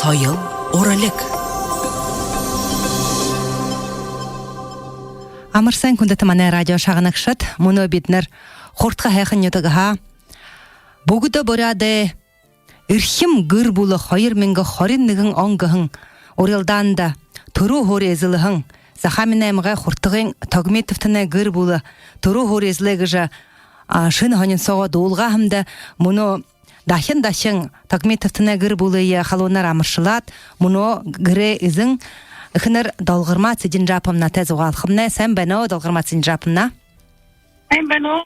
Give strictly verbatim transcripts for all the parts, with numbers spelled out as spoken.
Оёл уралиг. Амар сайн, хүндэтэ манай радио шагнагшад. Мүнөө бидэнэр хурдха һайхан нютагһаа «Бүгэдэ буряадай эрхим гэр бүлэ хоёр мянга хорин нэгэн он» гэһэн урилдаанда түрүү һуури эзэлһэн, Захааминай аймагай Хуртагын Тогмитовтанай гэр бүлэ түрүү һуури эзэлээ гэжэ, а, шэнэ һонин соогоо дуулгаа һэмди. Мүнөө дахин-дахин Тогмитовтанай гэр бүлые халуунаар амаршалаад, мүнөө гэрэй эзэн эхэнэр Долгорма Цыденжаповнатай зугаалхамнай. Сайн байна, Долгорма Цыденжаповна? Сайн байна.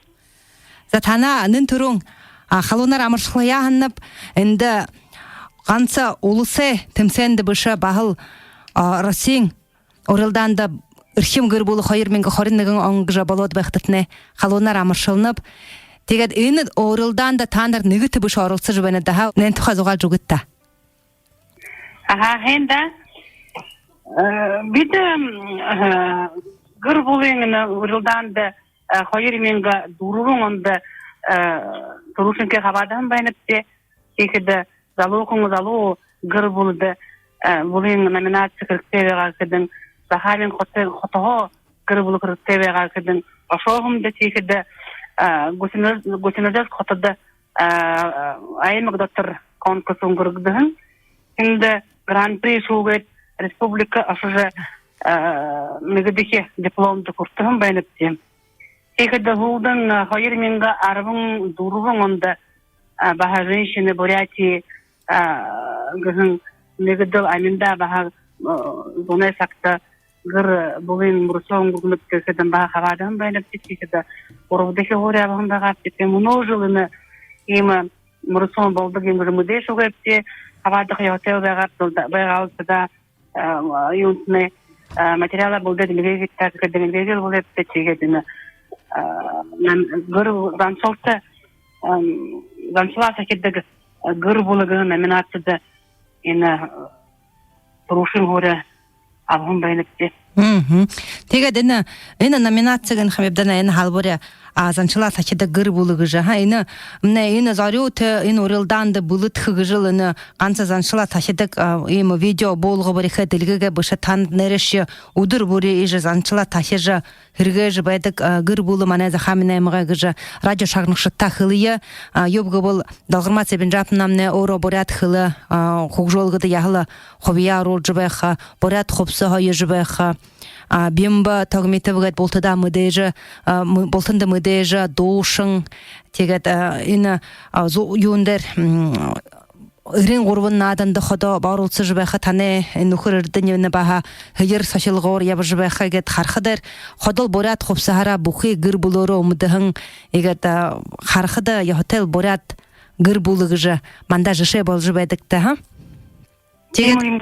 За, танаа нэн түрүүн, а, халуунаар амаршалхаяа һананаб. Эндэ ганса уласай тэмсээндэ бэшэ, баһал, а, Россиин урилдаанда «Эрхим гэр бүлэ хоёр мянга хорин нэгэн он» гэжэ болоод байхадатнай халуунаар амаршалнаб. Тиигээд энэ урилдаанда таанар нэгэтэ бэшэ оролсожо байнат даа. Энээн тухай зугаалжа үгыт даа. Аха, һайн даа. Э, бидэ, м, э, гэр бүлын энэ урилдаанда, э, хоёр мянга дүрбэн ондо, э, түрүүшынхиеэ хабаадаһан байнабди. Тиихэдэ залуухан залуу гэр бүлэдэ, э, бүлын номинаци хэрэгтэй байгаа гэхэдэнь, Захаамин хото-, хотоһоо гэр бүлэ хэрэгтэй байгаа гэхэдэнь, ошоһомди. Тиихэдэ, э, Гусино-, Гусиноозёрск хотодо, э, аймаг дотор конкурс үнгэргэгдэһэн. Тэндэ гран-при шүүгээд, республика ошожо, э, нэгэдэхи дипломдо хүртэһэн байнабди. Тиихэдэ һүүлдэнь, э, хоёр мянга арбан дүрбэн ондо, э, баһа «Женщины Бурятии», э, гэһэн нэгэдэл аминдаа баһа, э, зунай сагта гэр бүлын мүрысөө үнгэргэнэбди гэхэдэнь, баһа хабаадаһан байнабди. Тиихэдэ гурбадахи һуури абаһан байгаабди. Тиигээд мүнөө жэл энэ иимэ мүрысөөн болодог юм гэжэ мэдээшье үгөөбди. Хабаадаха ёһотой байгаабди, байгаабди даа. Э, юунтнай, э, материалаа бэлдээд эльгээгыт даа гэхэдэнь, эльгээгээл бэлдээбди. Тиигээд энэ, э, нам-, гэр заншалта, эм, заншалаа сахидаг, э, гэр бүлэ гэһэн номинацида энэ, э, түрүүшын һуури абаһан байнабди. Мгм. Тиигээд энэ, энэ номинаци гэһэн юм даа, энэ халбари, а, заншалаа сахидаг гэр бүлэ гэжэ, аха, энэ, мүнөө энэ зорюута, энэ урилдаанда бэлэдхэ гэжэл энэ ганса заншалаа сахидаг, а, иимэ видео буулгабари хээд эльгээгээ бэшэ, танда нээрээшье үдэр бүри иигэжэ заншалаа сахижа, һэргээжэ байдаг, а, гэр бүлэ манай Захааминай аймагай гэжэ радио шагнагшадта хэлэе. А, юуб гэбэл, Долгорма Цыбенжаповнамнай өөрөө буряад хэлэ, а, хүгжөөлгэдэ яһала хубияа оруулжа байха, буряад хубсаһа оёжо байха, а, Бимба Тогмитов гээд бултадаа мэдээжэ, а, мы-, бултанда мэдээжэ дуушан. Тиигээд, а, энэ, а, зу-, юун дээрэ, м, эрын гурбан нааданда ходо оролсожо байха, танай нүхэр Эрдэниевна баһа һээр сохилгоор ябажа байха гээд харахадаа, ходол буряад хубсаһаараа бүхы гэр бүлөөрөө үмдэһэн, иигээд, а, харахада ёһотойл буряад гэр бүлэ гэжэ манда жэшээ боложо байдаг даа, аха. Тиигээд,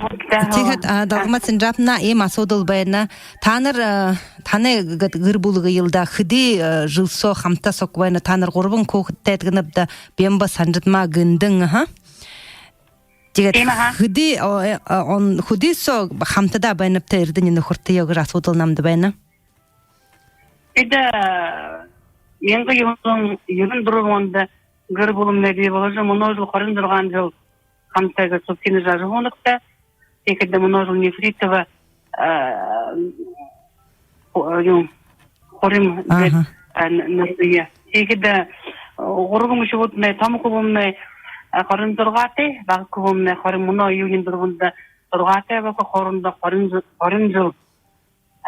тиигээд, а, Долгорма Цыденжаповна, иимэ асуудал байна. Таанар, а, танай гээд гэр бүлэ гээл даа, хэды, а, жэл соо хамта суг байна? Таанар гурбан хүүгэдтэй гэнэб даа, Бимба, Санжидма, Гэндэн, аха. Тиигээд хэды, о, э, а, он, хэды соо хамтадаа байнабта Эрдэни нүхэртэеэ гэжэ асуудал намда байна. Бидэ, э, мянга юһэн зуун ерэн дүрбэн ондо гэр бүлэмнай бии боложо, мүнөө жэл хорин зургаан жэл хамтаяа субсидиин ажаһуунагта. Тиихэдэ мүнөө жэл Нефритова, э, ху-, э, юм, Хурим гээд, э, н-, нэрэтэй. Тиихэдэ, э, гурбан үхибүүднай, томо хүбүүмнай, э, хорин зургаатай, бага хүбүүмнай хорин, мүнөө июниин дүрбэндэ зургаатай болохо, хоорондоо хорин жэ-, хорин жэл,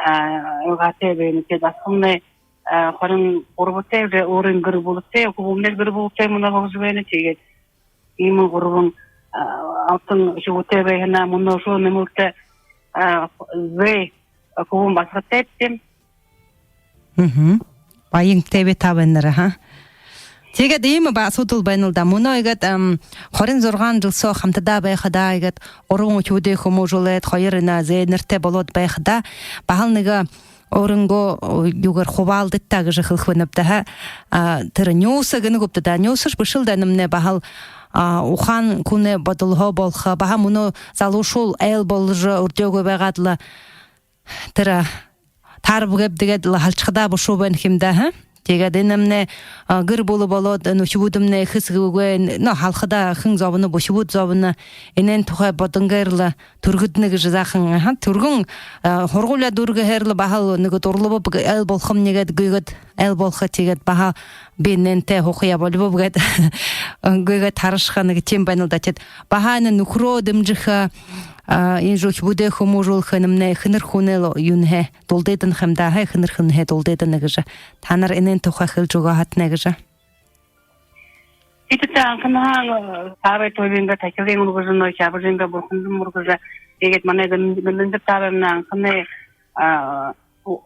э, угаатай байна. Тиигээд асагамнай, э, хорин гурбатай, уже өөрын гэр бүлэтэй, хүбүүмнай гэр бүлэтэй мүнөө боложо байна. Тиигээд иимэ гурбан, а, алтан үхибүүтэй байһанаа, мүнөө үшөө нэмэлтэ, а, зээ, а, хүбүүн басагатайб даа. Мгм. Баян тээбэри таабайнар, аха. Тиигээд иимэ ба асуудал байнал даа. Мүнөө иигээд, ам, хорин зургаан жэл соо хамтадаа байхадаа, иигээд гурбан үхибүүдээ хүмүүжүүлээд, хоёр энэ зээнэртэй болоод байхадаа, баһал нэгэ өөрынгөө, о, юугээр хубаалдыт даа гэжэ хэлэхэ байнаб даа, аха. А, тэрэ нюуса гэнэ гүбта даа. Нюусаш бэшэл даа энэмнай, баһал, а, ухаан хүнэй бодолһоо болохо, баһа мүнөө залуушуул айл боложо үрдеэгүй байгаад лэ, тэрэ таараб гээбди гээд лэ һалшахадаа бушуу байна ха юм даа, аха. Тиигээд энэмнай, а, гэр бүлэ болоод, энэ үхибүүдэмнай эхэ эсэгэгүй, но, һалхадаа хэн зобоно, үхибүүд зобоно, энээн тухай бодонгойр лэ түргэдэнэ гэжэ заахан, аха, түргэн, а, һургуулияа дүүргэхээр лэ баһал нэгэ дурлабаб, айл болохомни гээд гүйгөөд, айл болохо, тиигээд баһа би энээнтэй һуухаяа болибоб гээд гүйгөөд харашаха нэгэ тиимэ байна лэ даа. Тиигээд баһа энэ нүхэрөө дэмжэхэ, а, энэ үхибүүдээ хүмүүжүүлхэ энэмнай эхэнэр хүнэй лэ юунһээ дулдыдана ха юм даа, эхэнэр хүнһээ дулдыдана гэжэ. Таанар энээн тухай хэлэжэ үгөө һаатнай гэжэ. Бидэ анханһаа, э, таабай тойбиингаа тахилынь үргэжэ, нөө хабажынгаа бурхандань мүргэжэ, тиигээд манай Гэн-, Гэндэр таабаймнай анханһаа, а, ү-,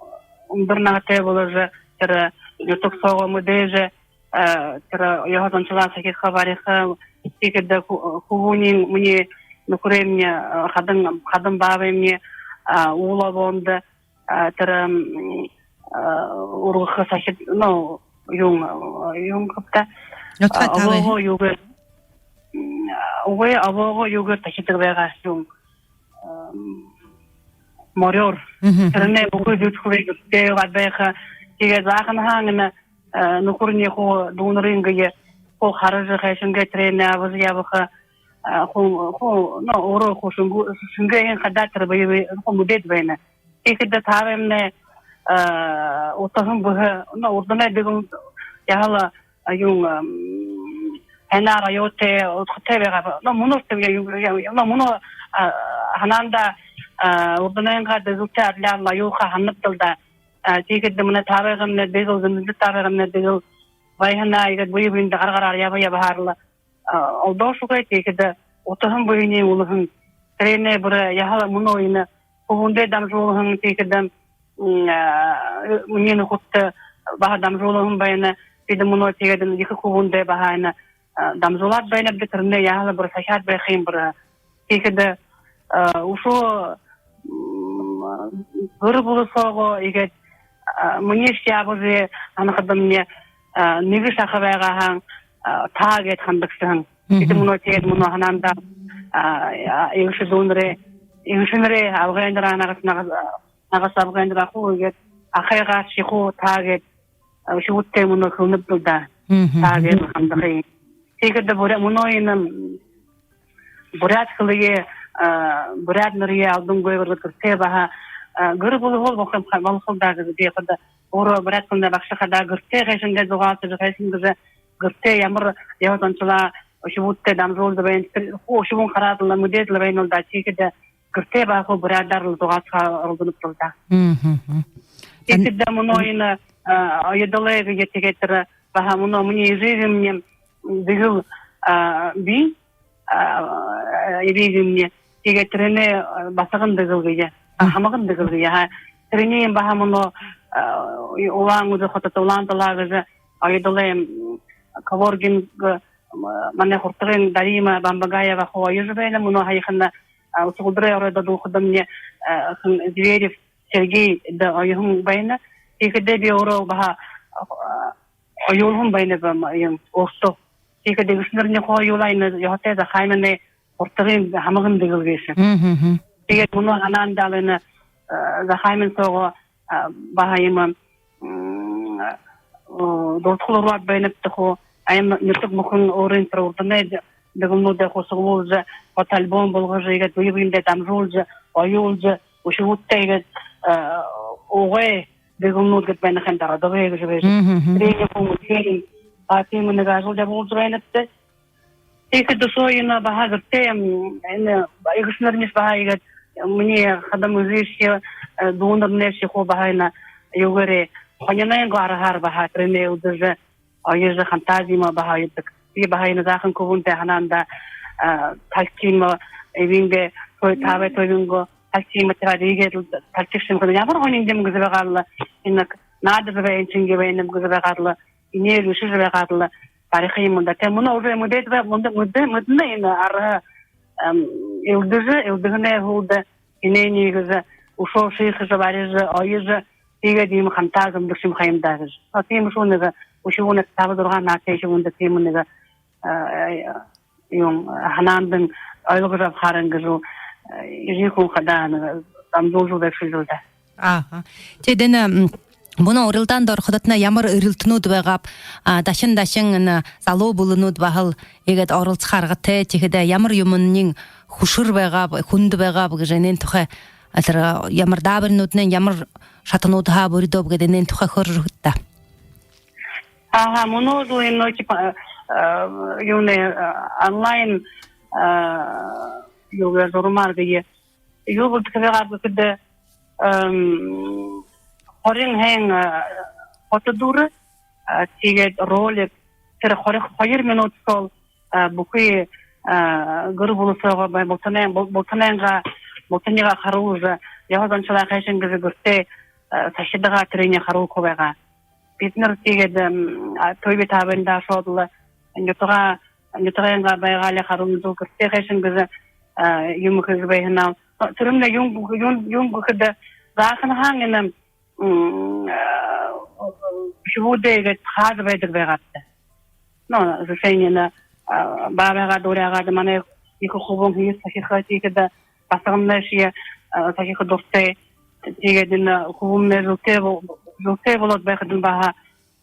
үндэр наһатай боложо, тэрэ нютаг соогоо мэдээжэ, а, тэрэ ёһо заншалаа сахиха, бариха, тиигээд хү-, хүбүүниинь, минии нүхэрэймни, а, хадам, хадам баабаймни, а, уула обоондо, а, тэрэ, м, а, үргэхэ сахид, но, юун, а, юун гэбтэ. Нютагай таабай. Обоогоо юугээр, м, а, үгы, обоогоо юугээр тахидаг байгаа юм. Ам, морёор. Мгм. Тэрэнээ бүхы зүдхэлэй зүдтэй байха. Тиигээд анханһаа энэ, а, нүхэрни хуу дүүнэрынь гээ, хуу хаража, хайшан гээ тэрээнээ абажа ябаха. А, хуу, хуу, но, өөрөө хуу шэнгэ-, шэнгээн хадаа тэрэ бэе бэе хуу мэдээд байна. Тиихэдэ таабаймнай, а, утаһан бэһэ, но, урданай дэгэл яһала, а, юун, ам, һайнаар оёотой, удхатай байгаа. Но, мүнөө тэрэ юун, юун, но, мүнөө, а, һанаандаа, а, урданайнгаа дэгэлтэй адляар лэ оёохо һанагдал даа. А, тиихэдэ манай таабайгамнай дэгэл, Гэндэр таабайгамнай дэгэл байһанаа иигээд бэе бэедээ гар гараар ябаа ябаһаар лэ, а, олдоошогүй, тиихэдэ утаһан бэһыень үлэһэн. Тэрээнээ бүри яһала мүнөө энэ хүбүүндээ дамжуулһан, тиихэдэ, м, а, минии нүхэдтэ баһа дамжуулһан байна. Бидэ мүнөө тиигээд энэ ехэ хүбүүндээ баһа энэ, а, дамжуулаад байнабди, тэрэнээ яһала бүри сахяад байха юм бүри. Тиихэдэ, а, үшөө, м, гэр бүлэ соогоо иигээд, а, минии шье абажа һанахадамни, а, нэгэ шаха байгаа һаань, а, та гээд хандагша һэн. Мгм. Бидэ мүнөө тиигээд мүнөө һанаандаа, а, а, эгэшэ дүүнэрээ, эгэшэнэрээ, абгайнараа, нагаса, нагаса, нагаса абгайнараа хуу иигээд, ахайгаашье хуу та гээд, а, үхибүүдтээ мүнөө хэлэнэбди даа. Мгм. Та гээд хандаха юм. Тиихэдэ бүри мүнөө энэ, м, буряад хэлэеэ, а, буряад нэрэеэ алдангүйгөөр гэртээ баһа, а, гэр бүлэ хуу болохо юм ха-, болохол даа гэжэ би хадаа өөрөө буряад хэлэнэй багша хадаа гэртээ хайшан гээд зугаалсажа, хайшан гэжэ гэртээ ямар ёһо заншалаа үхибүүдтээ дамжуулжа байна. Тэрэ хуу үхибүүн хараад лэ, мэдээд лэ байна лэ даа. Тиихэдэ гэртээ баһа хуу буряадаар лэ зугаалсаха оролдонобди даа. Мгм. Тиихэдэ мүнөө энэ, а, оёдолой гэжэ тиигээд тэрэ баһа мүнөө минии эжыгэмни дэгэл, а, бии, а, эжыгэмни. Тиигээд тэрэнээ, а, басаган дэгэл гэжэ, а, Мгм. һамган дэгэл гэжэ. Ха. Тэрэниие баһа мүнөө, а, Улаан-Үдэ хотодо, Улаан-Дала гэжэ оёдолой, м, коворкинг, м, манай Хуртагын Дарима Бамбагаева хуу оёжо байна. Мүнөө һаяхана, а, үсэгэлдэрэй оройдо дуулахадамни, а, хэн, Зверев Сергей даа оёһон байна. Тиихэдэ би өөрөө баһа, а, оёулһан байнаб, м, юм, өөртөө. Тиихэдэ эгэшэнэрни хуу оёулаа, энэ ёһотой Захааминай Хуртагын һамган дэгэл гээшэ. Мгм. Тиигээд мүнөө һанаандаа лэ энэ, а, Захаамин соогоо, а, баһа юм, м, а, о, дуртхал ураад байнабди хуу, аймаг нютаг бүхэн өөрын тэрэ урданай дэ-, дэгэлнүүдээ хуу суглуулжа, фотоальбом болгожо, иигээд бэе бэедээ дамжуулжа, оёулжа, үхибүүдтээ иигээд, а, угай дэгэлнүүд гээд байна ха юм даа, родовые гэжэ байжа. Мгм. Тэрэниие хуу мэдээ, а, тиимэ нэгэ ажал ябуулжа байнабди. Тиихэдэ үшөө энэ баһа гэртээ, м, энэ эгэшэнэрниш баһа иигээд, минии хадам эжышье, э, дүүнэрнэйшье хуу баһа энэ юугээрээ, хониной аргаар баһа тэрэнээ элдэжэ, оёжо, хантаа юумэ баһа оёдог. Би баһа энэ заахан хүбүүнтэй һанаандаа, а, тальк юумэ, эбииндээ, той, таабай тойбингоо тальк юумэ табяад, иигээд лэ тальк шэмхэнэ. Ямар һонин юм гэжэ байгаад лэ, энэ наадажа байһан шэнги байнаб гэжэ байгаад лэ, энээл үшөөл байгаад лэ бариха юм даа. Тээ мүнөө уже мэдээд бай, мүнөө мэдээ, мэдэнэ энэ арһа, ам, элдэжэ, элдэһэнэй һүүлдэ энээниие гэжэ үшөө шиихажа, барижа, оёжо, тиигээд иимэ хантаа зэмдэгшэ юм ха юм даа гэжэ. А, тиимэ шуу нэгэ үхибүүн, табан-зургаан наһатай үхибүүндэ тиимэ нэгэ, а, а, юун, һанаандань ойлгожо абахаарынь гэжэ, а, эжы хүн хадаа нэгэ дамжуулжа үгөө гээшэ лэ даа. Аха. Тиигээд энэ, м, Мүнөө урилдаанда ороходотнай ямар эрилтэнүүд байгааб, а, дахин-дахин энэ залуу бүлэнүүд баһал иигээд оролсохо аргатай, тиихэдэ ямар юумэниинь хүшэр байгааб, хүндэ байгааб гэжэ энээн тухай, а, тэрэ ямар даабаринуудынь ямар шатануудһаа бүридөөб гээд энээн тухай хөөрэжэ үгыт даа. Ага, мүнөө жэл энэ, ну, типа, э, юунэй, э, онлайн, э, юугээ, журмаар гээ. Юу болдог байгааб гэхэдэ, эм, хорин хайн, э, фотодуурай, э, тиигээд ролик, тэрэ хорин хоёр минута соол, э, бүхы, э, гэр бүлэ соогоо бай-, бултанай, бул-, бултанайнгаа, бултанайгаа харуулжа, ябаһан заншалаа хайшан гэжэ гэртээ, э, сахидагаа тэрэниие харуулха байгаа. Бидэнэр тиигээд, эм, а, тойбит аабайнда ошоод лэ, нютагаа, нютагайнгаа байгаалиие харуулжа, гэртээ хайшан гэжэ, а, юумэ хэжэ байһан аа. Тэрэмнай юун, юун, юун гэхэдэ, зааханһаань энэ, м, а, үхибүүдээ иигээд хаажа байдаг байгаабди. Ну, решение на, а, баабайгаа дүүргээгээд, манай ехэ хүбүүн һэеы сахиха, тиихэдэ басагамнай шье, а, сахиха дуратай. Тиигээд энэ хүбүүмнай жэлтэй бол-, жэлтэй болоод байхадань баһа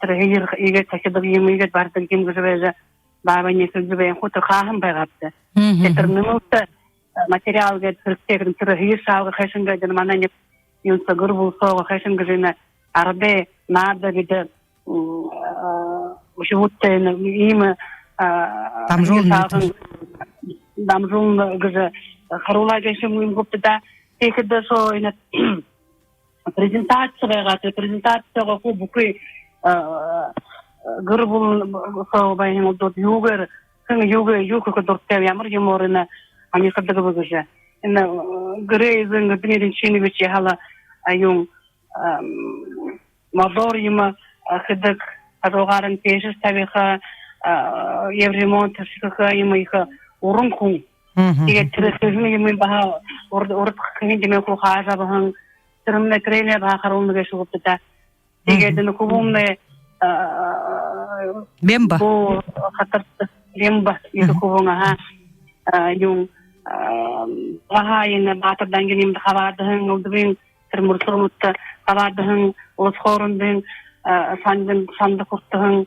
тэрэ һэеы иигээд сахидаг юм, иигээд баридаг юм гэжэ байжа, баабайнь хэлэжэ байһан хуу, тэрэ хааһан байгаабди. Мгм. Тэрэ нэмэлтэ, э, материал гээд хэрэгтэй, тэрэ һэеы шаалга хайшан гээд, энэ манай нэгэ юун соо, гэр бүлэ соогоо хайшан гэжэ энэ арадай наада бидэ, м, э, үхибүүдтэ энэ иимэ, э, дамжуулна һэеы шаалган, дамжуулна гэжэ харуулаа гээшэ юм гүбди даа. Тиихэдэ соо энэ презентаци байгаа, тэрэ презентацигаа хуу бүхы, э, гэр бүлэ соо байһан улад юугээр, хэн юугээ, юу хэхэ дуратай, ямар юумээр энэ һонирходог бэ гэжэ. Энэ, э, гэрэй эзэн Эрдэни Ринчинович яһала, а, юун, эм, модоор юумэ, а, хэдэг, хажуугаарнь пеэшэ табиха, а, евроремонт хэхэ юумэ, ехэ уран хүн. Мгм. Тиигээд тэрэ хэһэн юумыень баһа урд-, урдахаһаань тиимэ хуу хаажа абаһан, тэрэмнай, тэрэниие баһа харуулна гээшэ гүбди даа. Тиигээд, мгм, энэ хүбүүмнай, а, Бемба. Бу хатарта Бемба, ехэ, мгм, хүбүүн, аха. А, юун, а, баһа энэ Баатар дангин юумэндэ хабаадаһан, Улдабын тэрэ мүрысөөнүүдтэ хабаадаһан, улас хоорондын, а, шанда, шанда хүртэһэн,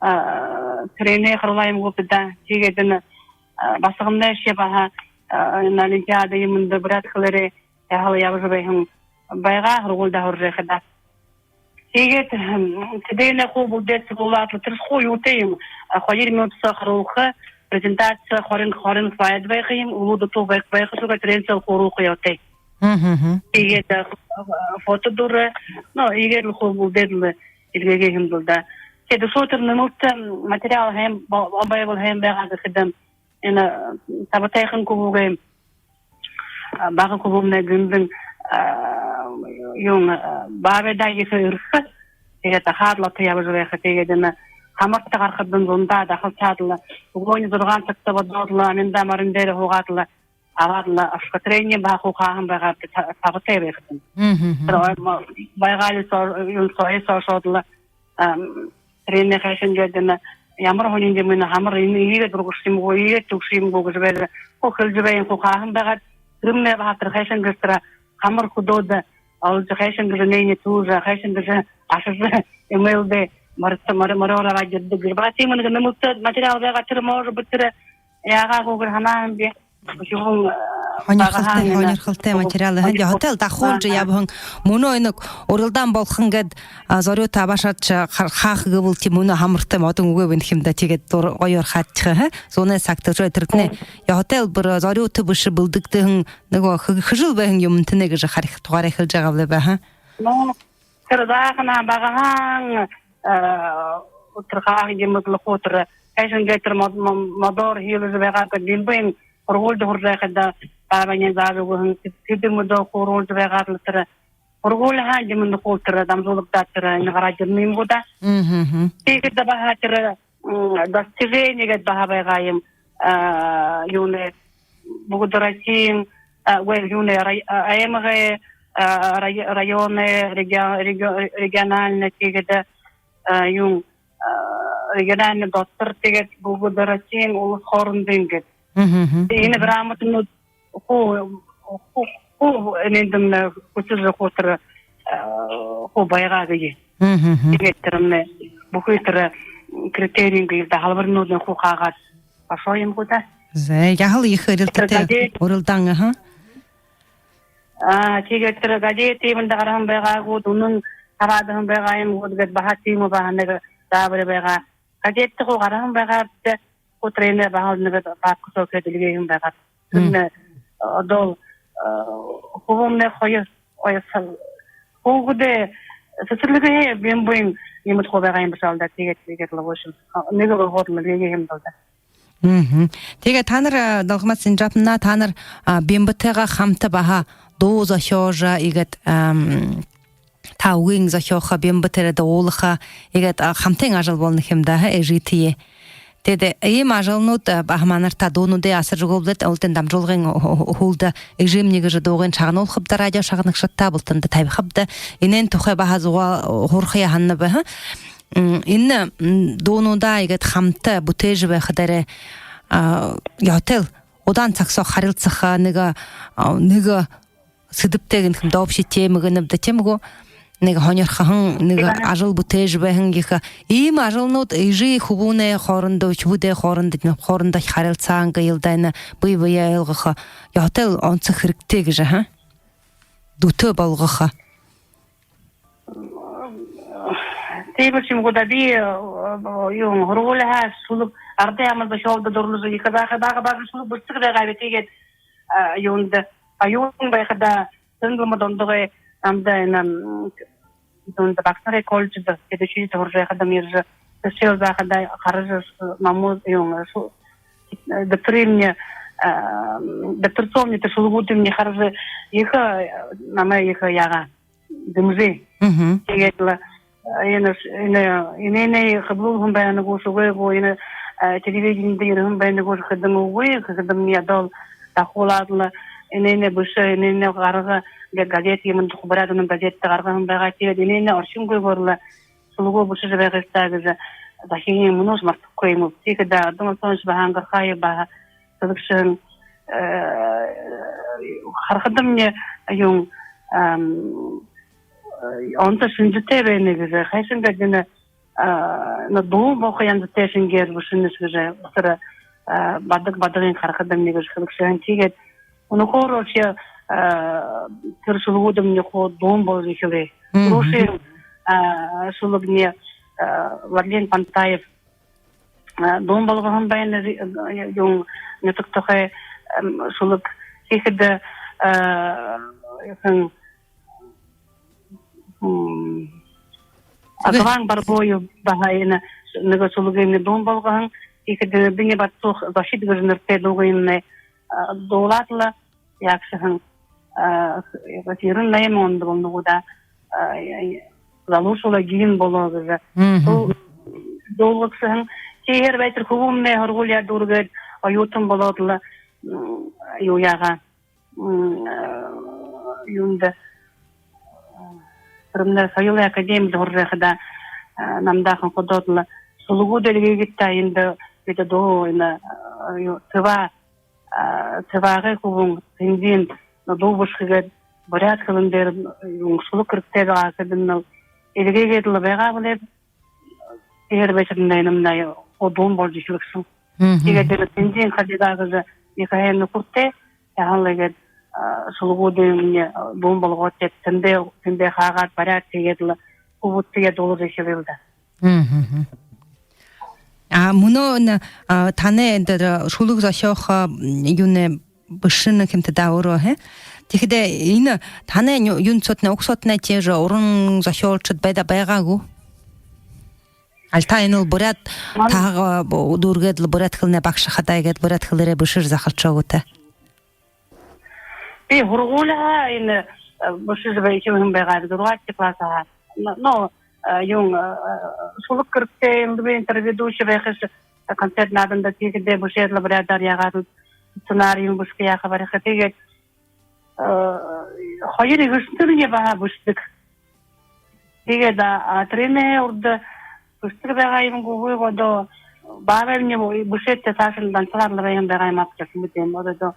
а, тэрэниие харуулаа юм гүбди даа. Тиигээд энэ, а, басагамнай шье баһа, а, энэ олимпиада юумэндэ буряад хэлээрээ яһала ябажа байһан байгаа, һургуулида һуража байхадаа. Тиигээд, м, тэдэнээ хуу бүгэдэ суглуулаад лэ, тэрэ хуу юутэй юм, а, хоёр минута соо харуулха, презентаци хорин, хорин слайд байха юм, үлүү дутуу байха, байха шүүгээ, тэрээн соо хуу оруулха ёһотой. Мгм. Тиигээд, а, фотодуурай, ну, иигээд лэ хуу бүгэдэ лэ эльгээгээ юм бол даа. Тиигээд үшөө тэрэ нэмэлтэ, м, материал һайн бо-, бо-, байбал һайн байгаа гэхэдэ, энэ, м, Табатайхан хүбүүгээ, а, бага хүбүүмнай Гэндэн, а, юун, а, баабайдаа ехэ эрхэ. Тиигээд дахаад лэ отоо ябажа байха. Тиигээд энэ һамарта гарахадань зундаа дахалсаад лэ, үглөөнэй зургаан сагта бодоод лэ, аминдаа морин дээрэ һуугаад лэ, абаад лэ ошохо. Тэрэниие баһа хуу хааһан байгаабди, та-, Табатай байхадань. Мгм. Тэрэ ой-, мо-, байгаали соо, юун соо, ой соо ошоод лэ, ам, тэрэниие хайшан гээд, энэ ямар һонин юм, энэ һамар, энэ иигээд ургашаха юм гү, иигээд түгэшэхэ юм гү гэжэ байжа, хуу хэлэжэ байһан хуу хааһан байгаад, тэрэмнай баһа тэрэ хайшан гэжэ тэрэ һамар хүдөөдэ олжо, хайшан гэжэ энээниие түүжэ, хайшан гэжэ ашажа, эмэйлдээ морид-, мори-, мориор абаад ерэдэг гэжэ. Баһа тиимэ нэгэ нэмэлтэ материал байгаа, тэрэ, может быть, тэрэ яагаа гү гэжэ һанаа һэм би. Хүбүүн, э, һонирхолтой, багаһаань энэ, һонирхолтой материал. Һайн, һонирхол-, хотел дахуулжа, аха, ябаһан. Мүнөө энэ урилдаан болохонь гээд, а, зорюута абаашаад, а, хаа-, хааха гэбэл, тиимэ мүнөө һамартай модон үгы байна ха юм даа, тиигээд дур-, гоёор хаадашаха, ха? Зунай сагта уже тэрэтнай. Мгм. Хотел бүри зорюута бэшэ, бэлдэгдэһэн, нүгөө хэ-, хэжэл байһан юумэнтнай гэжэ харих тугаараа хэлэжэ байгаа бэлэй баһа. Ну, тэрэ зааханһаа багаһаань, э, тэрэ хааха юм бол хуу тэрэ, хайшан гээд тэрэ мод-, мо-, модоор һиилэжэ байгаа гээд, Бембын һургуулида һуража байхада баабайнь заажа үгэһэн, тэдэ, тэдэ модоор һургуулида байгаад лэ тэрэ һургуулиһаа юумэндэ хуу тэрэ дамжуулагдаад, тэрэ энэ гараад ерэнэ юм гү даа. Мгм. Тиихэдэ баһа тэрэ, м, достижени гээд баһа байгаа юм, а, юунэй, Бүгэдэ Россиин, а, үгы, юунэй, рай-, а, аймагай, а, рай-, районай, реги-, реги-, региональнай, тиигээд, а, юун, а, региональнай дотор, тиигээд Бүгэдэ Россиин, улас хоорондын гээд. Мгм. Энэ грамотанууд хуу, хуу, хуу, энээндэмнай хүсэжэ хуу тэрэ, а, хуу байгаа гээ. Мгм. Тиигээд тэрэмнай бүхы тэрэ критериин гээд, һалбаринуудынь хуу хаагаад ошоо юм гү даа. Зэ, яһала ехэ эрилтэтэй газет урилдаан, аха. А, тиигээд тэрэ газет иимэндэ гараһан байгаа гү, үнэн хабаадаһан байгаа юм гү гээд, баһа тиимэ баһа нэгэ даабари байгаа. Газеттэ хуу гараһан байгаа даа, хуу тэрэнээ баһал нэгэ папка соогоо эльгээһэн байгаа. Мм. Тэрэнээ, э, одоол, э, хүбүүмнай хоёр, хоёр сал хүүгэдэй сэсэрлигэй бимбын юумэд хуу байгаа юм бэшэ аал даа. Тиигээд, тиигээд лэ, в общем, а, нэгэ болгоод лэ эльгээһэн юм даа. Мгм. Тиигээд таанар, а, Долгомат Синжаповна, таанар, а, бимбэтэйгээ хамта баһа дуу зохёожо, иигээд, ам, та үгын зохёохо, бимбэ тэрэ дуулаха, иигээд, а, хамтын ажал болоно ха юм даа, эжытэеэ. Тиигээд иимэ ажалнууд, а, баһа манарта дуунуудые асаржа үгөө бэлэйт, уулын дамжуулгын һү-, һү-, һүүлдэ «Эжымни» гэжэ дуугыень шагнуулхабди, радио шагнагшадта бултанда табихабди. Энээн тухай баһа зугаа һурахаяа һананаб, аха. М, энэ, м, дуунуудаа иигээд хамта бүтээжэ байхадаараа, а, ёһотойл удаан саг соо харилсаха, нэгэ, а, нэгэ сэдэбтэй гэнэ ха юм даа, общий темэ гэнэбди, тиимэ гү? Нэгэ һонирхоһон, нэгэ, тиимэ, ажал бүтээжэ байһан ехэ. Иимэ ажалнууд эжы хүбүүнэй хоорондо, үхибүүдэй хоорондо, хоорондохи харилсаан гээл даа, энэ бэе бэеэ ойлгохо. Ёһотойл онсо хэрэгтэй гэжэ, аха? Дүтэ болгохо. Тиибэшье юм гү даа, би, э, юун, һургуулиһаа шүлэг, арадай аман бэшэ, олдо дурлажа, ехэ бага, бага, бага шүлэг бэшэдэг байгааб. Тиигээд, э, юундэ, оюун байхадаа, Сэнгэлмэдэ ондогой намда энэ, м, юундэ, багшанарай колледждо, педучилищедэ һуража байхадам, ерэжэ, бэшээл байхадаа хаража, ш-, номууд, юун, шу-, э, дэбтэрыемни, э, дэбтэрсоомни, тэрэ шүлэгүүдыемни хаража, ехэ, э, намайе ехэ яагаа, дэмжээ. Мгм. Тиигээд лэ, э, энэ ш-, энэ, энээнээ хэблүүлһэн байна гүш, үгы гү, энэ, э, телевиденидэ ерэһэн байна гүш, хэдэн үгы, хэдэмни одоол дахуулаад лэ, энээнээ бэшэ, энээнээ гарга, гэ-, газет юумэндэ, хуу буряад үнэн газеттэ гаргаһан байгаа. Тиигээд энээнээ оршонгүйгөөр лэ шүлэгөө бэшэжэ байгыш даа гэжэ захиһыень мүнөөшье мартахагүй юм. Тиихэдэ Ардам Антонович баһа ангархаа, баһа шүлэгшэ һэн, э, харахадамни, юун, ам, э, онсо шэнжэтэй байна гэжэ, хайшан гээд энэ, э, на дуун болохо янзатай шэнгеэр бэшэнэш гэжэ, тэрэ, э, бадаг, бадагынь харахадамни гэжэ хэлэгшэ һэн. Тиигээд үнэхөөрөө ши, э, тэрэ шүлэгүүдымни хуу дуун боложо эхилээ. Мгм. Түрүүшын, э, шүлэгни, э, Владлен Пантаев, э, дуун болгоһон байна, э, юун, нютаг тухай, эм, шүлэг. Тиихэдэ, э, хэн, м, Аглан Барбоев баһа энэ нэгэ шүлэгыемни дуун болгоһон. Тиихэдэ Дыня Батцух «Зохид» гэжэ нэрэтэй дуугыемни, э, дуулаад лэ, яагша һэн, э, ерэн найман ондо болоно гү даа, э, залуушуулай гимн болоо гэжэ. Мгм. Дуу-, дуулгагша һэн. Тиихээр байтар хүбүүмни һургуулияа дүүргээд, оюутан болоод лэ, м, юу яагаа, м, э, юундэ, э, тэрэмнай соёлой академидэ һуража байхадаа, э, намда ханхадаад лэ, шүлэгүүдээ эльгээгээд та, эндэ бидэ дуу, энэ, э, юу, Цыва, э, Цывагай хүбүүн Цэндын дуу бэшэхэ гээд, буряад хэлэн дээрэ, э, шүлэг хэрэгтэй байгаа гэхэдэмни, эльгээгээд лэ байгаа бэлэй. Тиихээр байтарнай энэмнай хуу дуун боложо эхилэгшэн. Мгм. Тиигээд энэ Цэндын Хадига гэжэ ехэ һайн нүхэртэй, яһала иигээд, а, шүлэгүүдыемни, а, дуун болгоод, тиигээд тэндээ, тэндээ хаагаад бариад, тиигээд лэ хүбүүдтэеэ дуулажа эхилээл даа. Мгм. А мүнөө энэ, а, танай энэ дээрэ шүлэг зохёохо, а, юунэй бэшэнэ ха юмта даа өөрөө, хэ? Тиихэдээ энэ танай ню-, юун соотнай, уг соотнай тиижэ уран зохёолшод байда-, байгаа гү? Али та энэл буряад, ман- таһагаа бу-, дүүргээд лэ буряад хэлэнэй багша хадаа гээд буряад хэлээрээ бэшэжэ захалшоо гүт? Би һургуулиһаа энэ, э, бэшэжэ бай-, эхилһэн байгааб, зургаадахи классһаа. Но, но, э, юун, э, шүлэг хэрэгтэй юм бэ, интервьюдэ үгэшэ байхаш, концерт нааданда, тиихэдээ бэшээд лэ буряадаар яагаад, сценарий юм бэшэхэ, яаха, бариха. Тиигээд, э, хоёр эгэшэнэрни баһа бэшэдэг. Тиигээд, а, а, тэрэнэй урда бэшэдэг байгаа юм гү, үгы гү, одоо баабаймни бэшээд, тэ саашань дансалаад лэ байһан байгаа юм ааб гэжэ мэдэнэб. Одоо, одоо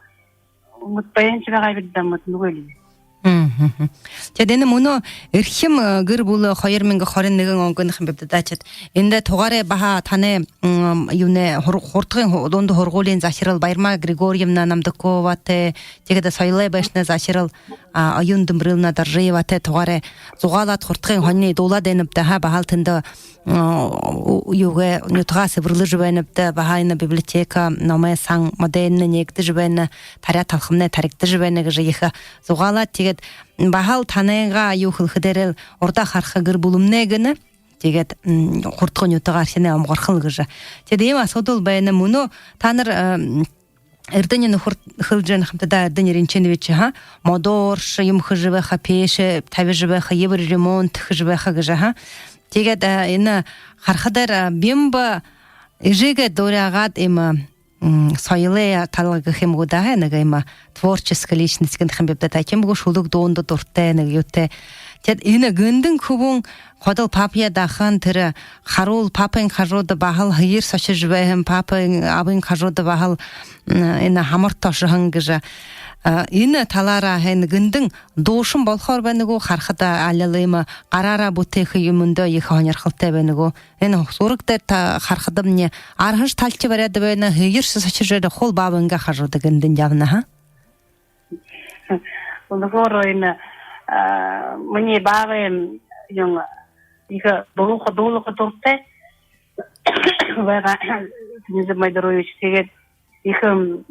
мэдэхэ байһан байгаа бидэ даа, мэдэнэгүй лэ. Мгм. Тиигээд энэ мүнөө эрхим, э, гэр бүлэ хоёр мянга хорин нэгэн он гэнэ юм бибди даа, тиигээд. Эндэ тугаараа баһа танай, м, юунэй, хур-, хурдгын ху-, дунда һургуулиин захирал Баярма Григорьевна Намдаковатай, тиигээд соёлой байшанай захирал, а, Оюун Дэмбэрэлнэ Доржиеватай тугаараа зугаалаад, хурдгын һонин дуулаад байнабди, ха, баһал тэндэ, а, юугээ, нютагаа сэбэрлэжэ байнабди, баһа энэ библиотека, номой сан, модельнэ нээгдэжэ байна, таряа талхамнай таригдажа байна гэжэ ехэ зугаалаад, тиигээд баһал танайнгаа юу хэлэхэдээрэл урда хараха гэр бүлэмнай гэнэ. Тиигээд, м, хурдгын нютагаа архинай омогорхол гэжэ. Тиигээд иимэ асуудал байна. Мүнөө танар, ам, Эрдэни нүхэр хэлэжэ байна хамта даа, Эрдэни Ринчинович, ха? Модоор ши юумэ хэжэ байха, пеэшэ табижа байха, евроремонт хэжэ байха гэжэ, ха? Тиигээд, а, энэ харахадаар, а, Бимба эжыгээ дуурагаад, иимэ, м, соёлой тала гэхэ юм гү даа, ха, нэгэ иимэ творческая личность гэнэ юм бибди даа, тиимэ гү, шүлэг дуунда дуратай, нэгэ юутэй. Тиигээд энэ Гэндын хүбүүн ходол папаяа дахан, тэрэ харуул папын хажууда баһал һээр сохижо байһан, папын, абын хажууда баһал, м, энэ хамарта ошоһон гэжэ. А, энэ талаараа хэн Гэндын дуушан болохоор байна гү, харахада алил иимэ гараараа бүтээхэ юумэндэ ехэ һонирхолтой байна гү? Энэ зураг дээрэ та харахадамни, арһашье талча бариад байна, һээршье сохижо ерээд, хуу баабайнгаа хажууда Гэндын ябана, ха? Үнэхөөрөө энэ, а, минии баабай юм, ехэ дуулаха, дуулаха дуратай байгаа, Тыниза Майдарович. Тиигээд ехэ, м,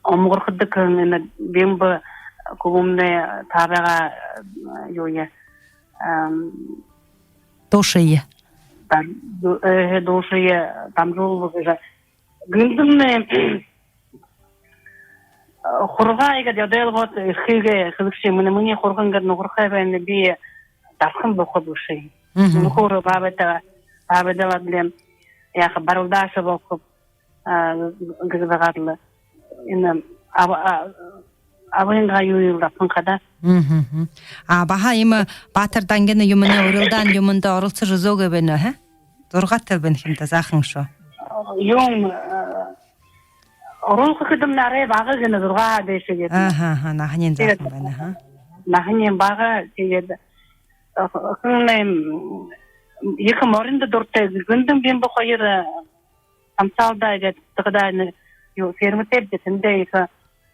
омогорходог, м, энэ Бимба хүбүүмнай таабайгаа, м, юуе, ам, дуушые. Дан-, ду-, э, дуушые дамжуулба гэжэ. Гэндэмнай, э, хургаа иигээд ябуулгаад, эхыгээ хэлэгшэ юм: «Минии хурган иигээд нүхэрхэй байна, би дархан болохоб», — гэшэ. Мгм. Нүхэр баабайда, баабайда лэ адли яаха, барилдааша болохоб, а, гэжэ байгаад лэ. Энэ аба-, а, абынгаа юуе лэ дабтаһан ха даа. Мгм. А баһа иимэ Баатар Дангина юумэнэй, урилдаан юумэндэ оролсожо үзөөгүй байна, ха? Зургаатай байна юм даа, заахан шүү. Юун, э, оруулха гэхэдэмни арай бага гэнэ, зургаа дээшээ гээд. Аха, аха, наһаниинь заахан байна, ха? Наһаниинь бага, тиигээд, э, хүнэй, м, ехэ мориндо дуратай, Гэндын Бимба хоёр, э, хамсаалдаа иигээд, тиихэдэ энэ юу, фермэтэйбди, тэндээ ехэ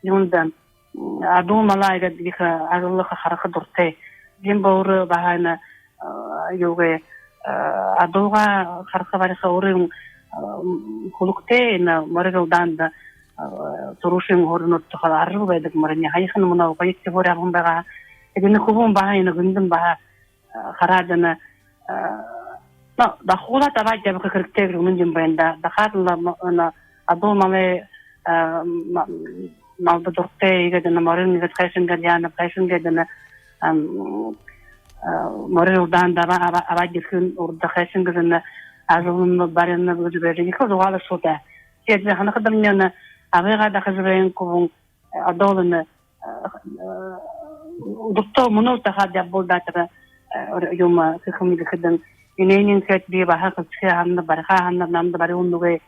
юундэ, м, адуу малаа иигээд ехэ ажаллаха, хараха дуратай. Бимба өөрөө баһа энэ, а, юугээ, а, адуугаа хараха бариха, өөрын, а, м, хүлэгтэй, энэ мори урилдаанда, а, түрүүшын һууринууд тухай аржал байдаг, мориниие. Һаяхан мүнөө гоётой һуури абаһан байгаа. Тиигээд энэ хүбүүн баһа, энэ Гэндын баһа, а, хараад, энэ, а, но, дахуулаад абаад ябаха хэрэгтэй гэжэ үнэн юм байна даа. Дахаад лэ, м, энэ адуу малай, а, ма-, малда дуратай, иигээд энэ морин иигээд хайшан гээд яана, хайшан гээд энэ, ам, а, мори урилдаанда аба-, аба-, абаад ерэхын урда хайшан гээд энэ ажалынь баринаб гэжэ байжа, ехэ зугаалаа шуу даа. Тиигээд лэ һанахадамни, энэ абыгаа дахажа байһан хүбүүн, э, одоол энэ, э, э, удартаа мүнөөл дахаад ябабал даа тэрэ, э, юумэ, хэхэм гэхэдэнь, энээниинь гээд би баһа хэлсэхэ һананаб, бариха һананаб, намда бариһан үгы.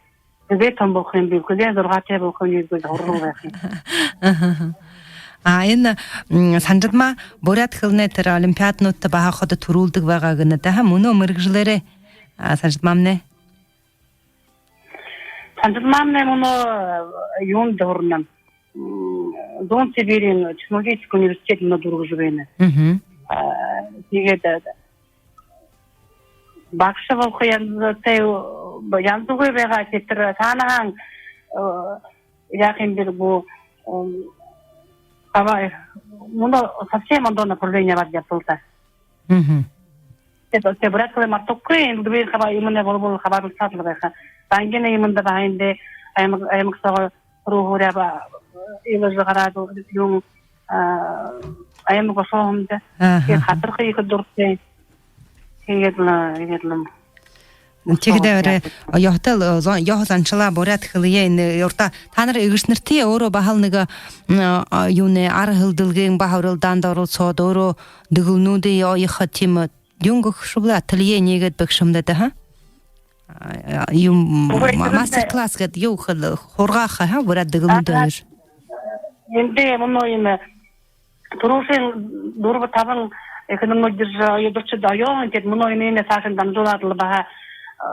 Хэзээ томо болохо юм би, хэзээ зургаатай болохо юм би гэжэ һуралал байха юм. Аха. А энэ, м, Санжидма буряад хэлэнэй тэрэ олимпиаднуудта баһа ходо түрүүлдэг байгаа гэнэ даа, ха? Мүнөө мэргэжэлээрээ, а, Санжидмамнай? Санжидмамнай мүнөө, э, юундэ һурана. М, Зүүн Сибириин технологический университет мүнөө дүүргэжэ байна. Мгм. А, тиигээд, э, багша болохо янзатай, э, янзагүй байгаа, тэрэ саанаһаань, э, яаха юм бэлэй гү, м, хабаа, мүнөө совсем ондоо направление абаад ябабал даа. Мгм. Тиигээд, тиигээд буряад хэлэ мартахагүй, энэ дүүрэн хабаа, юумэнэй болбол хабаадалсаад лэ байха. Дангина юумэндэ баһа эндэ аймаг, аймаг соогоо түрүү һуури абаа, илажа гараад, юун, а, аймаг ошоһондо. Аха. Тиигээд хатарха ехэ дуратай. Тиигээд лэ, тиигээд лэ. Тиихэдээ арай ёһотой лэ, зон-, ёһо заншалаа, буряад хэлэеэ энэ урда танар эгэшэнэртээ өөрөө баһал нэгэ, м, а, юунэй, ара хэлдэлгын баһа урилдаанда оролсоод, өөрөө дэгэлнүүдые оёхо тиимэ юун гэхэ шуу бэлэй, ателье нээгээд бэгшэмнэ даа, ха? А, юм, үгы, ма-, тэрэ мастер-класс гээд юу хэл-, һургааха, ха, буряад дэгэлнүүдые оёжо. Эндэ мүнөө энэ түрүүшын дүрбэ-табан эхэнэр мүнөөдэр оёдоршод оёо, тиигээд мүнөө энээнээ саашань дамжуулаад лэ баһа, э,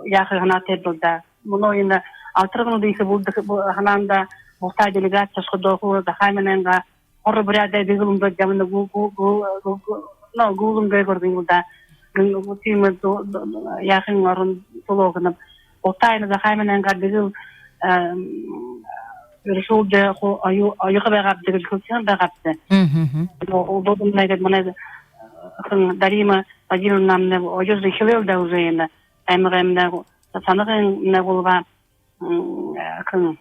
яаха һанаатай бэлэй даа. Мүнөө энэ алтаргануудые ехэ бүлдэхэ бу-, һанаанда, булта делегация ошоходоо хуу Захааминайнгаа, хора буряадай дэгэл үмдөөд ябана гү-, гү-, гү-, гү-, гү-, но, гүлэн гээгүүр гэнэ лэ даа. Гэн-, тиимэ ду-, ду-, яахын орон, тулоо гэнэб. Булта энэ Захааминайнгаа дэгэл, эм, эрэшүүлдэ ху-, оё-, оёхо байгаабди гэжэ хэлсэһэн байгаабди. Мгм. Но, удобно гэдэг манай, э, хэн, Дарима Владимировнамнай оёжо эхилээ лэ даа уже энэ. Аймагаймнай, Санагынмнай гулваа, м, э, хэн,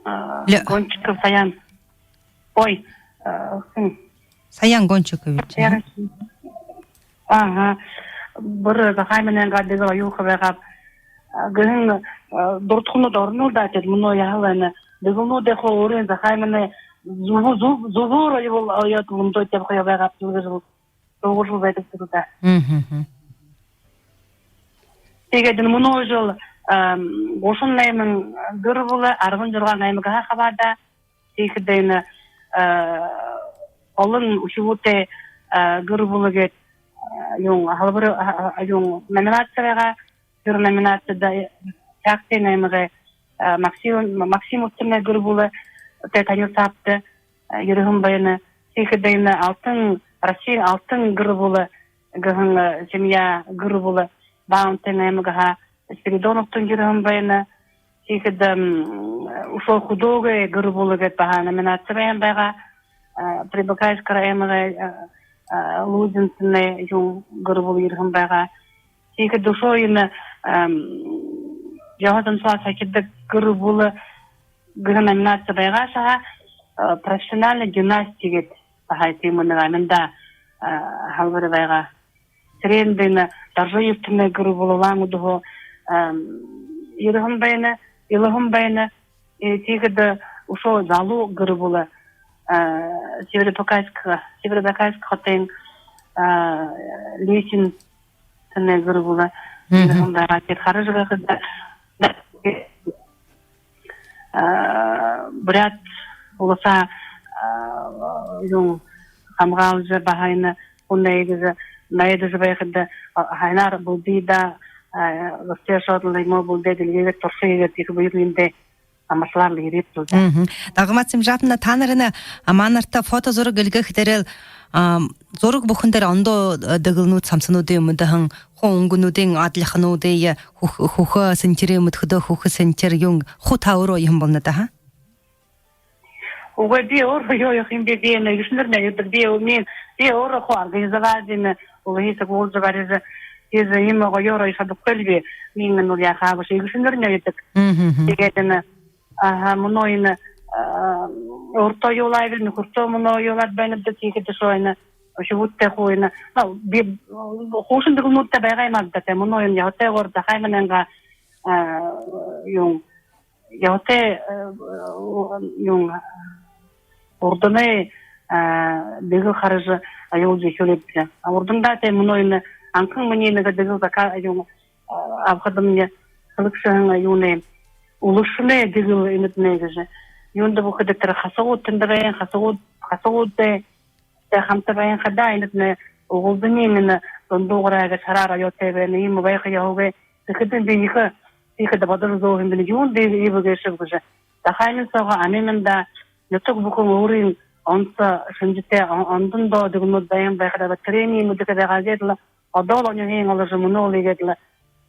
э, Ле- Гончиков Саян. Ой, э, хэн. Саян Гончикович, а? Саян. Ага. Бүри Захааминайнгаа дэгэл оёхо байгааб, э, гэһэн, э, дурадханууд орно лэ даа, тиигээд мүнөө яһала энэ дэгэлнүүдээ хуу өөрын Захааминай зүб-, зүб-, зүбөөр оёбол, оёод лэ үмдөөд ябаха байгааб, тиигэжэл дуугаржал байдаг даа. Мгм. Тиигээд энэ мүнөө жэл, эм, гушан найман гэр бүлэ, арбан зургаан аймагһаа хабаадаа. Тиихэдэ энэ, э, олон үхибүүтэй, э, гэр бүлэ гээд, э, юун, халбар, а, а, юун, номинаци байгаа. Тэрэ номинацида, э, Хяагтын аймагай, э, Максим, Максимовтанай гэр бүлэтэй танилсаабди, э, ерэһэн байна. Тиихэдэ энэ алтан, Россиин алтан гэр бүлэ гэһэн, э, семья, гэр бүлэ Баунтын аймагһаа Спиридоновтан ерэһэн байна. Тиихэдэ, м, үшөө хүдөөгэй гэр бүлэ гээд баһа номинаци байһан байгаа. Э, Прибайкальск аймагай, э, э, Лузинтанай юун гэр бүлэ ерэһэн байгаа. Тиихэдэ үшөө энэ, эм, ёһо заншалаа сахидаг гэр бүлэ гэһэн номинаци байгаа саашаа, э, профессиональная династия гээд баһа тиимэ нэгэ аминдаа, э, халбари байгаа. Тэрээндэ энэ Доржиевтанай гэр бүлэ Улаан-Үдэһөө, эм, ерэһэн байна, илаһан байна. Э, тиихэдэ үшөө залуу гэр бүлэ, э, Северобайкальск, Северобайкальск хотын, э, Лисинтанай гэр бүлэ, мгм, ерэһэн байгаа. Тиигээд хаража байхада, э, Буряад Уласаа, э, юун, хамгаалжа, баһа энэ хүнэй гэжэ найдажа байхада, э, һайнаар бэлдыдаа, э, гэртээ ошоод лэ, иимэ бэлдээд, эльгээгээд туршая гээд, ехэ бэе бэедээ амаршалаад лэ ерээбди даа. Мгм. Дагма Цымжаповна, таанар энэ, а, манарта фото зураг эльгээхэдээрээ, а, зураг бүхэн дээрэ ондоо, э, дэгэлнүүд, самсануудые үмдэһэн, хуу үнгэнүүдынь адлихануудые, хүх-, хүхэ сэнтэрые үмдэхэдөө, хүхэ сэнтэр юун, хуу та өөрөө оёһон болоно даа, ха? Үгы, би өөрөө оёһон юм би, би энэ эгэшэнэрни оёдог, би, мин, би өөрөө хуу организоважа, энэ улаһые сагуулжа барижа, тиижэ иимэ гоёор оёжо шадахагүйл би, мин энэ уул яахаб, эгэшэнэрни оёдог. Мгм. Тиигээд энэ, аха, мүнөө энэ, а, өөртөө оёулааб, нүхэртөө мүнөө оёулаад байнабди, тиихэдэ үшөө энэ үхибүүдтээ хуу энэ, ну, би, хуушан дэгэлнүүдтэ байгаа юм ааб даа, тээ, мүнөө энэ ёһотойгоор Захааминайнгаа, а, юун, ёһотой, э, юун, урданай, э, дэгэл хаража оёулжа эхилээбди. А, урдандаа, тээ, мүнөө энэ анхан минии нэгэ дэгэл зака-, юун, э, абахадамни хэлэгшэ һэн, юунэй, үлэгшэнэй дэгэл энэтнай гэжэ. Юундэб гэхэдэ, тэрэ хасагууд тэндэ байһан, хасагууд, хасагуудтай хамта байһан хадаа, энэтнай угалзаниинь энэ дундуугараа гэжэ харахаар оёотой байна. Иимэ байха ёһогүй. Тиихэдэнь би ехэ, тиихэдэ бодожо зөөһэн би, юундэ иибэ гээшэб гэжэ. Захаамин соогоо амимандаа нютаг бүхэн өөрын онсо, шэнжэтэй, он-, ондоо дэгэлнүүд байһан байхадаа, тэрэниие мэдэхэ байгаа гээд лэ, одоол оньһыень оложо, мүнөөл иигээд лэ,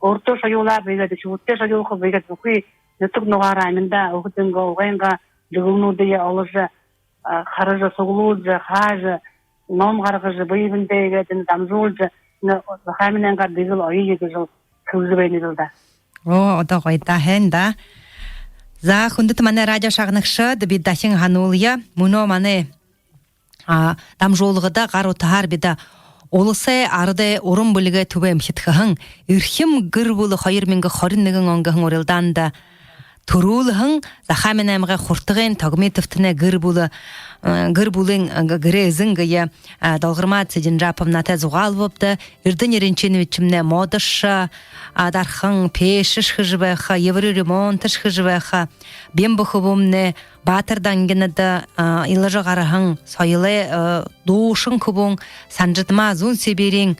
өөртөөшье оёулааб иигээд, үхибүүдтээшье оёулхаб иигээд, бүхы нютаг нугаараа аминдаа өөһэдынгөө угайнгаа дэгэлнүүдые оложо, а, хаража, суглуулжа, хаажа, ном гаргажа, бэе бэедээ иигээд энэ дамжуулжа, энэ Захааминайнгаа дэгэл оёё гэжэл хэлэжэ байнаб даа. Оо, одоо гоё даа, һайн даа. За, хүндэтэ манай радио шагнагшад, би дахин һануулъя. Мүнөө манай, а, дамжуулгада гар утаһаар бидэ уласай арадай уран бэлигэй түбэй эмхидхэһэн «Эрхим гэр бүлэ хоёр мянга хорин нэгэн он» гэһэн урилдаанда түрүүлһэн Захааминай аймагай Хуртагын Тогмитовтанай гэр бүлэ, э, гэр бүлын, э, г-, гэрэй эзэн гэе, э, Долгорма Цыденжаповнатай зугаалбабди. Эрдэни Ринчиновичмнай модошо, э, дархан, пеэшэшье хэжэ байха, евроремонтшье хэжэ байха. Бимба хүбүүмнай Баатар дангинада, э, илажа гараһан соёлой, э, дуушан хүбүүн Санжидма, Зүүн Сибириин,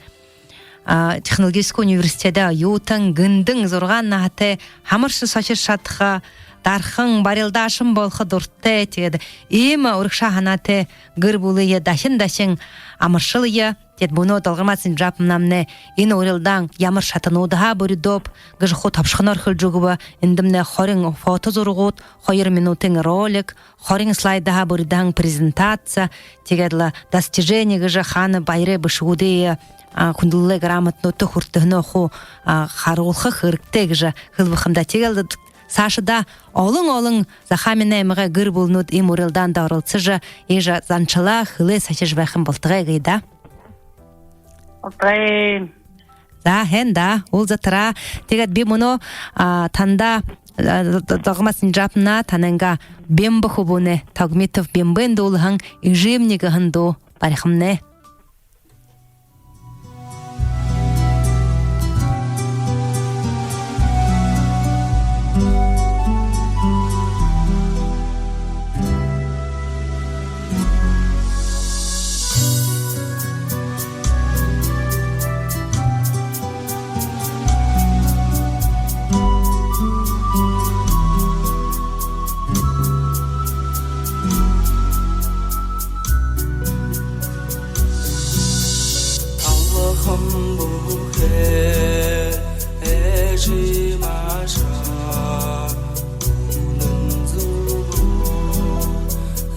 а, технологическа университедэй оюутан, гэндэн, зургаан наһатай, хамаршье сохижо шадаха, дархан, барилдаашан болохо дуратай. Тиигээд иимэ урагшаа һанаатай гэр бүлые дахин дахин амаршалая. Тиигээд мүнөө Долгорма Цыденжаповнамнай энэ урилдаан ямар шатануудһаа бүридөөб гэжэ хуу тобшохоноор хэлэжэ үгэбэ. Эндэмнай хорин фото зурагууд, хоёр минутын ролик, хорин слайдһаа бүридэһэн презентаци, тиигээд лэ достижени гэжэ хаана баярай бэшэгүүдые, а, хүндэлэлэй грамотануудые хүртэһэнөө хуу, а, харуулха хэрэгтэй гэжэ хэлэбэ ха юм даа. Тиигээд лэ саашадаа олон-олон Захааминай аймагай гэр бүлэнүүд иимэ урилдаанда оролсожо, иигэжэ заншалаа, хэлээ сахижа байхань болтогой гээ даа. Болтогой. За, һайн даа, уулзатараа. Тиигээд би мүнөө, а, танда, а, Д-, Д-, Долгорма Цыденжаповна, танайнгаа Бимба хүбүүнэй, Тогмитов Бимбын дуулаһан «Эжымни» гэһэн дуу барихамнай. Талхам бүхэ эжымни ашаа үнэн зүбөөр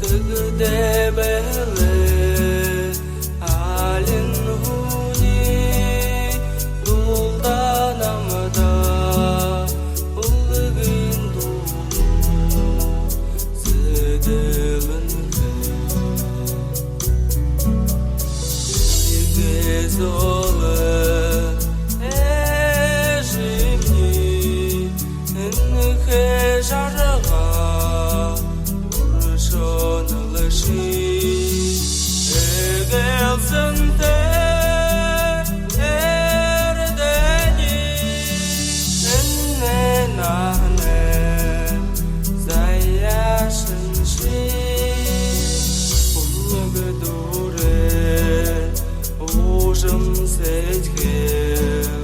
хэгдээ бэлэй. Алин һүни дуулдаа намда үлгын дуу, сэдьхэлэнһээ. Эгээ зөөлэн эжымни, энхэ жаргал үршөөнэлши. Эгээл сэнтэй эрдэни, энэ наһанай заяашанши. Үлгы дүүрэн уужам сэдьхэл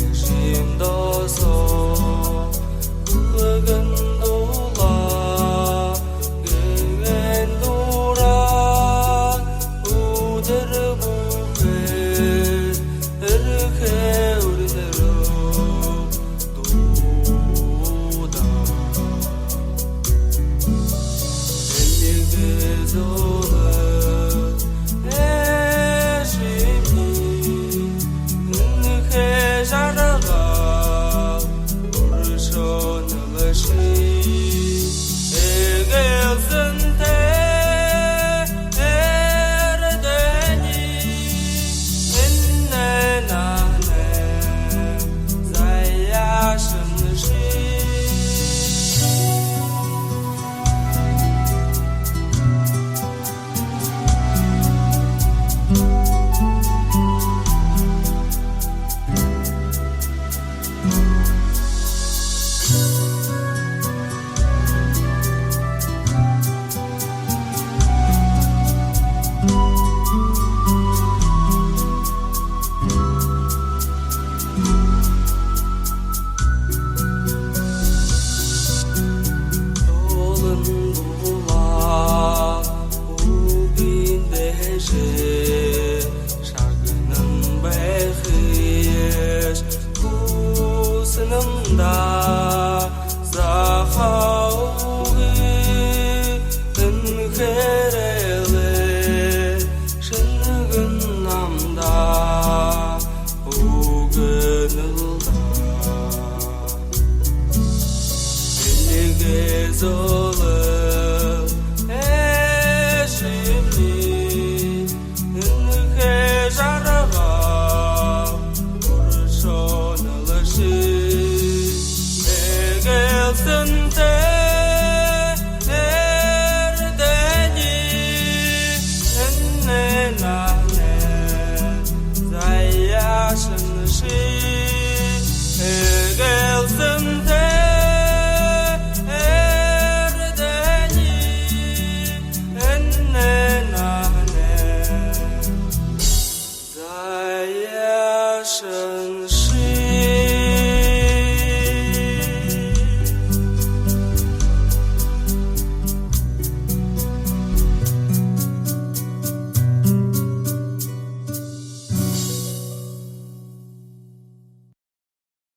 эжымни досоо үлгэн дуулаа, гэгээн дураа үдэр бүхэ эрхэ үрнэрөө дуудаа. Эгээ зөөлэн эжымни, энхэ жаргал үршөөнэлши. Эгээл сэнтэй эрдэни, энэ наһанай заяашанши. Олон дуулаа үгын дээшээ шагнан байхыш хүсэнэм даа. Захаа үгы энхэрэлээ шэнэхэн намда үгэнэл даа. Эгээ зөөлэн эжымни, энхэ жаргал үршөөнэлши. Эгээл сэнтэй